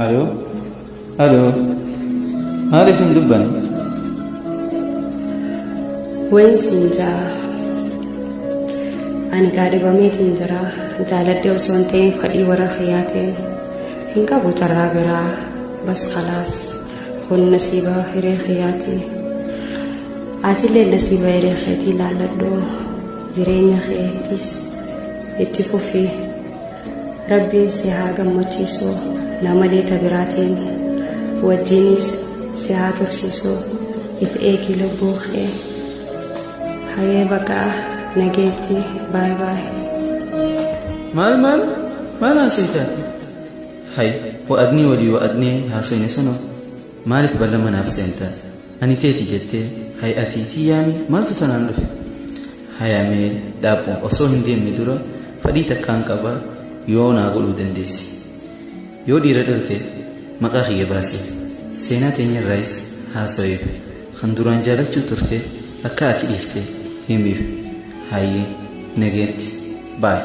Aloo? Aloo? Maaliif hin dubbanne? Wayin siin jaa. Ani gaadhibameetiin jira. Jaaladhee osoo hin ta'in fedhii warra kiyyaatiin. Hin qabu carraa biraa. Bas khalaas. Kun nasiiba hiree kiyyaati. Atillee nasiiba hiree keetii ilaalladhu. Jireenya keetis itti fufi. Rabbiin si haa gammachiisu. Namalee ta biraatiin wajjinis si haa tursiisu. If eegi lubbuu kee. Hayee bakka nageetti, bye bye. Maal maal? Maal haasofta? Hay, wa'adnii walii wa'adnee haasoyne sanoo maaliif ballama naaf seenta? Ani teeti jettee, hay ati tiyyaami maaltu tanaan dhufe? Hayamee dhaabbu osoo hin deemne dura fadhii takkaan qaba yoo naa godhuu dandeesse. Yoo dhiira dhalte maqaa kiyya baasiif. Seenaa teenyarraayis haasoyeef. Kan duraan jaalachuu turte akka ati dhiifte himiif. Hayyee nageetti. Bye.